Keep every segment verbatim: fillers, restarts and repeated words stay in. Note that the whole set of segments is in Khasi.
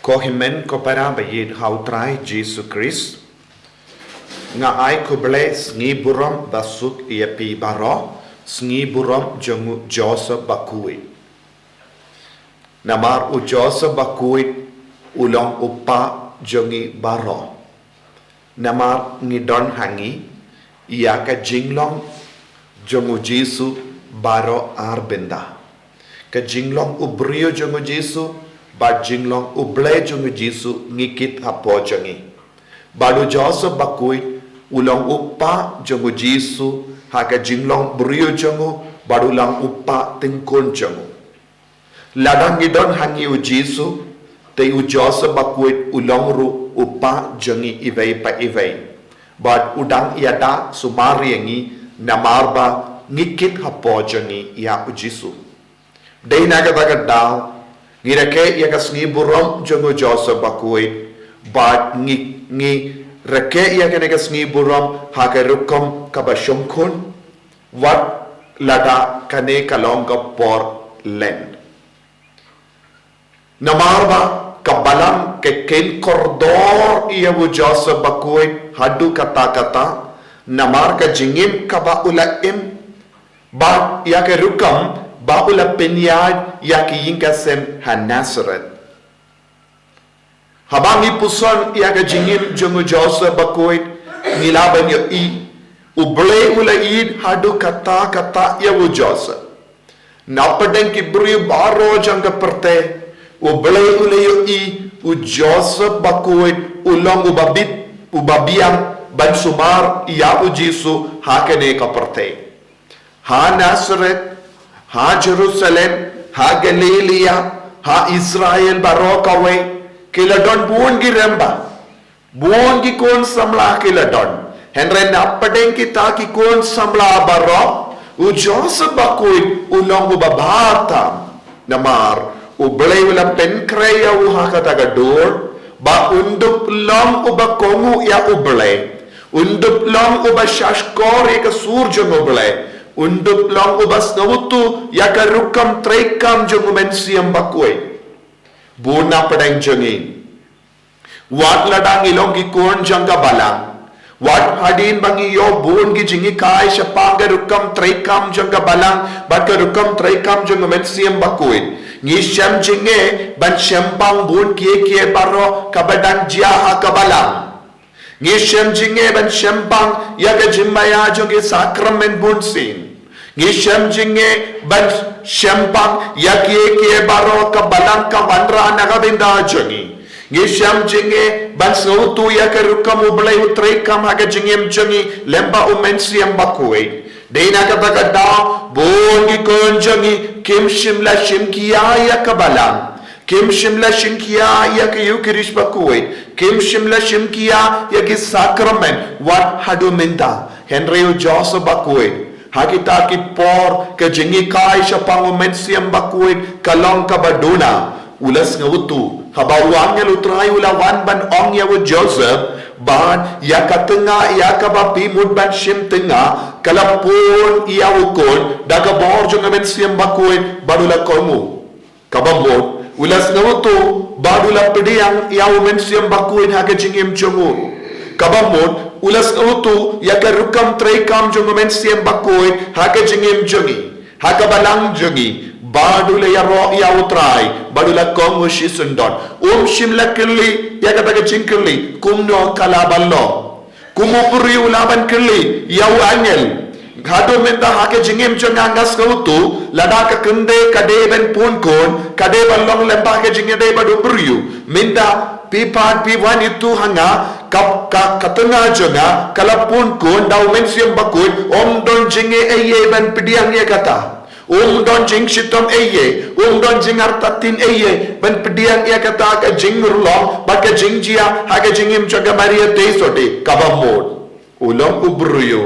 Ko hynmen ko para ba ïeit ha u Trai Jisu Khrist, nga ai khublei sngi burom ba suk ïa phi baroh, sngi burom jong u Joseph Bakhuid. Namar u Joseph Bakhuid u long u kpa jong ngi baroh. Namar ngi don ha ngi ïa ka jinglong jong u Jisu baroh ar bynta. Ka jinglong u briew jong u Jisu bad jinglong u Blei jong u Jisu ngi kit hapoh jong ngi. Bad u Joseph Bakhuid u long u kpa jong u Jisu ha ka jinglong briew jong u bad u long u kpa tyngkhun jong u. Lada ngi don ha ngi u Jisu, te u Joseph Bakhuid u long ruh u kpa jong ngi iwei pa iwei. Bad u dang ïada sumar ïa ngi namar ba ngi kit hapoh jong ngi ïa u Jisu. Dei na kata ka daw ngi rakhe ïa ka sngi burom jong u Joseph Bakhuid, bad ngi, ngi rakhe ïa kane ka sngi burom ha ka rukom kaba shongkun, wat lada kane ka long ka por Lent. Namar ba ka balang ka khein kordor ïa u Joseph Bakhuid haduh katta katta, namar ka jingim kaba u la im, bad ïa ka rukom ba u la pynïaid ïa ki ïing ka sem ha Nazareth. Haba ngi puson ïa ka jingim jong u Joseph Bakhuid, ngi lah ban ïohi u Blei u la ïeit haduh katta katta ïa u Joseph. Na pdeng ki briew baroh jong ka pyrthei, u Blei u la ïohi u Joseph Bakhuid u long uba bit, uba biang ban sumar ïa u Jisu ha kane ka pyrthei. Ha Nazareth, ha Jerusalem, ha Galilaia, ha Israel baroh kawei, ki la don bun ki rangbah, bun ki khun samla ki la don. Hynrei na pdeng kita ki khun samla baroh, u Joseph Bakhuid u long uba bha tam. Namar u Blei u la pynkhreh ïa u ha kata ka dur ba un dup long uba kohnguh ïa u Blei, un dup long uba shahshkor ïa ka sur jong u Blei, un dup long uba sngewthuh ïa ka rukom treikam jong u Mynsiem Bakhuid. Bun na pdeng jong ngi, wat lada ngi long ki khun jong ka balang, wat hadien ba ngi ïoh bun ki jinghikai shaphang ka rukom treikam jong ka balang bad ka rukom treikam jong u Mynsiem Bakhuid, ngi shem jingeh ban shemphang bun kiei kiei baroh kaba dang jia ha ka balang. Ngi shem jingeh ban shemphang ïa ka jingmaïa jong ki sakramen bunsien. Ngi shem jingeh ban shemphang ïa kiei kiei baroh ka balang ka wanrah na ka bynta jong ngi. Ngi shem jingeh ban sngewthuh ïa ka rukom u Blei u treikam ha ka jingim jong ngi lyngba u Mynsiem Bakhuid. Dei na kata ka daw bun ki khun jong ngi kim shym la shim khia ïa ka balang. Kim shym la shim khia ïa ka Eukharist Bakhuid. Kim shym la shim khia ïa ki sakramen wat haduh mynta. Hynrei u Joseph Bakhuid, ha kita ki por ka jinghikai shaphang u Mynsiem Bakhuid ka long kaba duna. U la sngewthuh haba u angel u Trai u la wan ban ong ïa u Joseph ba ïa ka tnga ïa kaba phi mut ban shim tnga ka la pun ïa u khun da ka bor jong u Mynsiem Bakhuid bad u la kohnguh. Kaba mut, u la sngewthuh bad u la pdiang ïa u Mynsiem Bakhuid ha ka jingim jong u. Kaba mut, u la sngewthuh ïa ka rukom treikam jong u Mynsiem Bakhuid ha ka jingim jong ngi, ha ka balang jong ngi, bad u la ïaroh ïa u Trai bad u la kohnguh shisyndon. Um shym la kylli ïa kata ka jingkylli, kumno ka lah ban long? Kum u briew u lah ban kylli ïa u angel. Haduh mynta ha ka jingim jong nga nga sngewthuh lada ka kynthei ka dei ban pun khun, ka dei ban long lyngba ka jingïadei bad u briew. Mynta phi pat phi wan ïathuh ha nga, ka, ka, ka tnga jong nga ka la pun khun da u Mynsiem Bakhuid, ym don jingeh ei ei ban pdiang ïa kata. Um don jingshitom ei ei, um don jingartatien ei ei ban pdiang ïa kata ka jinglong bad ka jingjia ha ka jingim jong ka Maria Theisotti. Kaba mut, u long u briew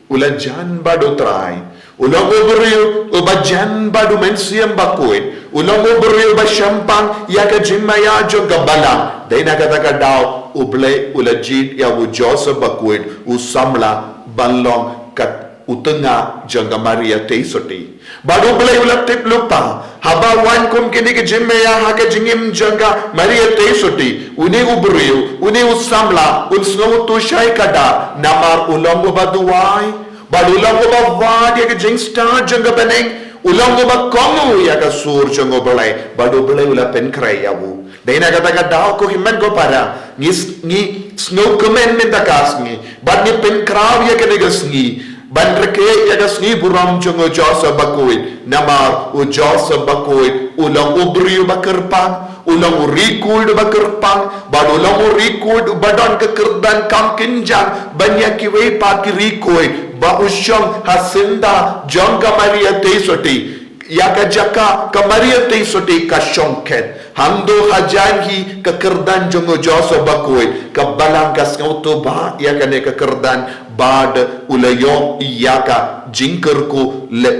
u la jan bad u Trai, u long u briew uba jan bad u Mynsiem Bakhuid, u long u briew uba shemphang ïa ka jingmaïa jong ka balang. Dei na kata ka daw u Blei u la jied ïa u Joseph Bakhuid u samla ban long ka u tnga jong ka Maria Theisotti. Bad U Blei u la tip lypa, haba wan kum kine ki jingmaïa ha ka jingim jong ka Maria Theisotti, une u briew, une u samla, un sngewthuh shai kata, namar u long uba duwai, bad u long uba wad ïa ka jingstad jong ka bneng, u long uba kohnguh ïa ka sur jong U Blei, bad U Blei u la pynkhreh ïa u. Dei na kata ka daw ko hynmen ko para, ngi s-, ngi sngewkmen mynta ka sngi, bad ngi pynkhraw ïa kane ka sngi ban rakhe ïa ka sngi burom jong u Joseph Bakhuid, namar u Joseph Bakhuid u long u briew ba kyrpang, u long u riewkhuid ba kyrpang, bad u long u riewkhuid ba don ka kyrdan kam kynjang ban ïa kiwei pat ki riewkhuid, ba u shong ha syndah jong ka Maria Theisotti. Ïa ka jaka ka Maria Theisotti ka shongkhet. Hangto hajan hi ka kyrdan jong u Joseph Bakhuid, ka balang ka sngewthuh ba ïa kane ka kyrdan, bad u la ïoh ïa ka jingkyrkhu leh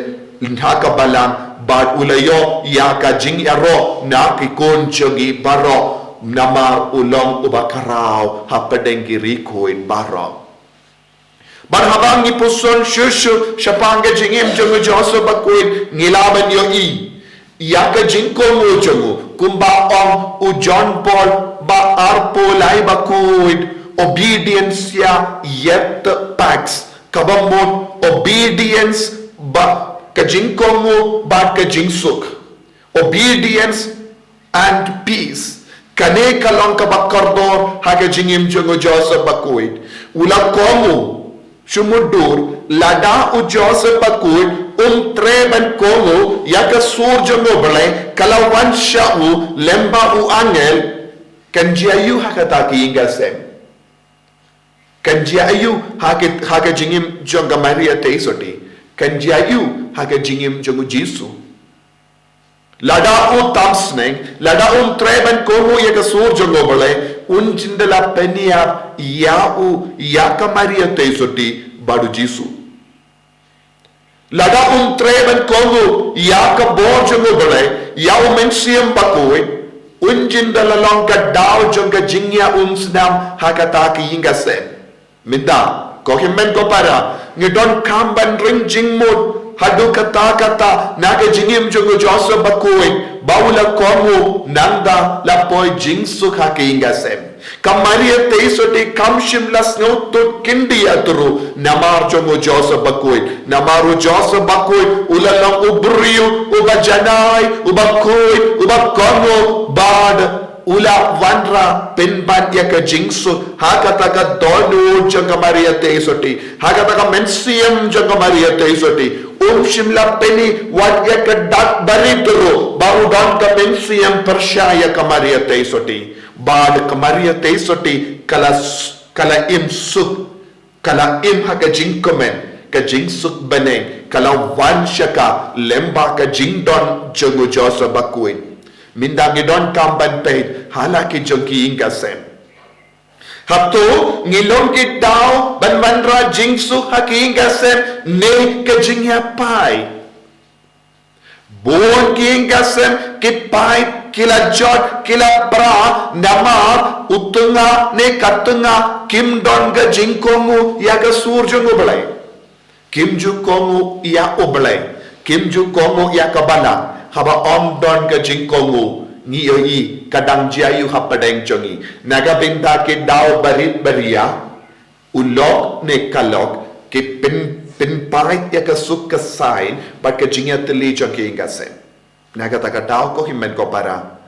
ha ka balang, bad u la ïoh ïa ka jingïaroh na ki khun jong ngi baroh, namar u long uba khraw hapdeng ki riewkhuid baroh. Bad haba ngi puson shuh shuh shaphang ka jingim jong u Joseph Bakhuid, ngi lah ban ïohi ïa ka jingkohnguh jong u, kumba ong u John Paul ba arphew lai Bakhuid, Obedientia et Pax, kaba mut obedience bad ka jingkohnguh bad ka jingsuk. Obedience and peace. Kane ka long kaba kordor ha ka jingim jong u Joseph Bakhuid. U la kohnguh shu mutdur, lada u Joseph Bakhuid um treh ban kohnguh ïa ka sur jong U Blei, ka la wan sha u lem bad u angel, kan jia aïu ha kata ka ïing ka sem? Kan jia aïu ha ka, ha ka jingim jong ka Maria Theisotti? Kan jia aïu ha ka jingim jong u Jisu? Lada u tam sneng, lada um treh ban kohnguh ïa ka sur jong U Blei, un jin da la pynïap ïa u, ïa ka Maria Theisotti bad u Jisu. Lada um treh ban kohnguh ïa ka bor jong U Blei, ïa u Mynsiem Bakhuid, un jin da la long ka daw jong ka jingïaumsnam ha kata ka ïing ka sem. Mynta, ko hynmen ko para, ngi donkam ban ring jingmut haduh katta katta na ka jingim jong u Joseph Bakhuid, ba u la kohnguh, nangta la poi jingsuk ha ka ïing ka sem. Ka Maria Theisotti kam shym la sngewthuh kyndit ruh namar jong u Joseph Bakhuid, namar u Joseph Bakhuid u la long u briew uba janai, uba khuid, uba kohnguh, bad u la wanrah pynban ïa ka jingsuk ha kata ka dohnud jong ka Maria Theisotti, ha kata ka mynsiem jong ka Maria Theisotti. Um shym la pyni wat ïa ka dak barit ruh ba u don ka mynsiem pyrshah ïa ka Maria Theisotti. Bad ka Maria Theisotti ka la s-, ka la im suk, ka la im ha ka jingkmen, ka jingsuk bneng ka la wan sha ka lem bad ka jingdon jong u Joseph Bakhuid. Mynta ngi donkam ban peit ha la ki jong ki ïing ka sem. Hato ngi long ki daw ban wanrah jingsuk ha ki ïing ka sem ne ka jingïapaid? Bun ki ïing ka sem ki paid, ki la jot, ki la pra namar u tnga ne ka tnga kim don ka jingkohnguh ïa ka sur jong U Blei. Kim ju kohnguh ïa U Blei, kim ju kohnguh ïa ka balang, haba ym don ka jingkohnguh, ngi ïohi ka dang jia aïu hapdeng jong ngi. Na ka bynta ki daw barit baria, u lok ne ka lok, ki pyn, pynpaid ïa ka suk ka saiñ bad ka jingïatylli jong ki ïing ka sem. Na kata ka daw ko hynmen ko para,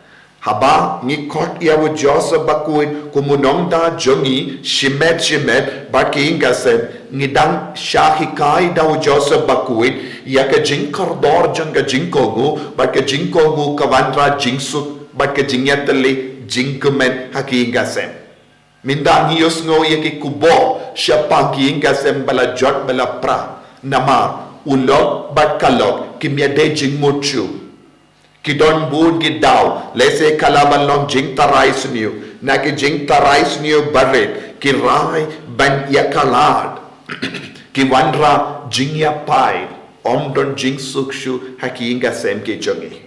haba ngi khot ïa u Joseph Bakhuid kum u nongda jong ngi shimet shimet bad ki ïing ka sem, ngi dang shah hikai da u Joseph Bakhuid ïa ka jingkordor jong ka jingkohnguh, bad ka jingkohnguh ka wanrah jingsuk bad ka jingïatylli, jingkmen ha ki ïing ka sem. Mynta ngi ïohsngew ïa ki khubor shaphang ki ïing ka sem ba la jot ba la pra. Namar u lok bad ka lok kim ïadei jingmut shuh. Ki don bun ki daw, lehse ka lah ban long jingtharai sniew, na ki jingtharai sniew barit, ki rai ban ïakhlad, ki wanrah jingïapaid, ym don jingsuk shuh ha ki ïing ka sem ki jong ngi.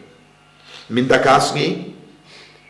Mynta ka sngi,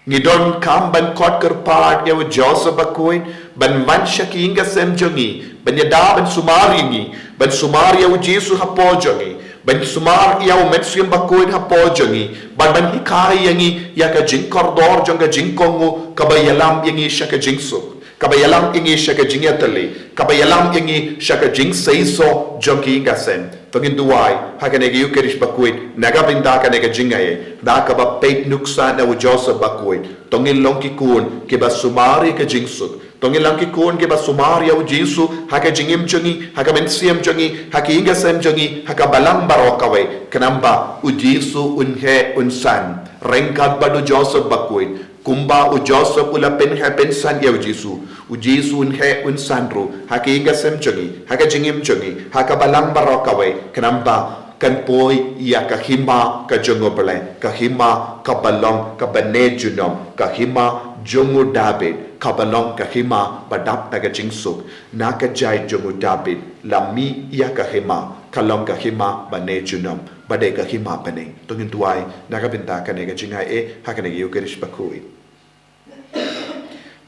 ngi donkam ban khot kyrpad ïa u Joseph Bakhuid, ban wan sha ki ïing ki sem jong ngi, ban ïada ban sumar ïa ngi, ban sumar ïa u Jisu hapoh jong ngi, ban sumar ïa u Mynsiem Bakhuid hapoh jong ngi, ban ban hikai ïa ngi ïa ka jingkordor jong ka jingkohnguh kaba ïalam ïa ngi sha ka jingsuk, kaba ïalam ïa ngi sha ka jingïatylli, kaba ïalam ïa ngi sha ka jingseisoh jong ki ïing ki sem. To ngin duwai ha kane ka Ïukharist Bakhuid na ka bynta kane ka jingaiei, da kaba peit nuksa na u Joseph Bakhuid. To ngin long ki khun kiba sumar ïa ka jingsuk. To ngin long ki khun kiba sumar ïa u Jisu ha ka jingim jong ngi, ha ka mynsiem jong ngi, ha ki ïing ki sem jong ngi, ha ka balang baroh kawei. Khnang ba u Jisu un heh un san ryngkat bad u Joseph Bakhuid. Kumba u Joseph u la pynheh pynsan ïa u Jisu, u Jisu un heh un san ruh ha ki ïing ki sem jong ngi, ha ka jingim jong ngi, ha ka balang baroh kawei. Khnang ba kan poi ïa ka hima ka jong u Blei, ka hima kaba long kaba ne junom, ka hima jong u Dabid, kaba long ka hima ba dap na ka jingsuk. Na ka jait jong u Dabid la mih ïa ka hima, ka long ka hima ba ne junom, ba dei ka hima bneng. To ngin duwai na ka bynta kane ka jingaiei ha kane ka Ïukharist Bakhuid.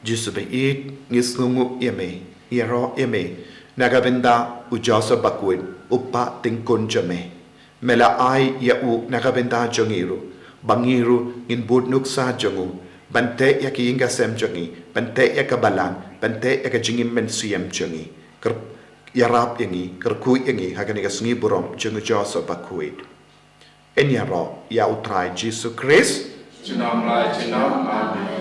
Jisu baieit, ngi sngewnguh ïa me, ngi ïaroh ïa me na ka bynta u Joseph Bakhuid, u paid tyngkhun jong me. Me la ai ïa u na ka bynta jong ngi ruh, ba ngi ruh ngin bud nuksa jong u, ban teh ïa ki ïing ki sem jong ngi, ban teh ïa ka balang, ban teh ïa ka jingim mynsiem jong ngi. Kyr-, ïarap ïa ngi, kyrkhu ïa ngi ha kane ka sngi burom jong u Joseph Bakhuid. Ngin ïaroh ïa u Trai Jisu Khrist. Junom la junom, amen.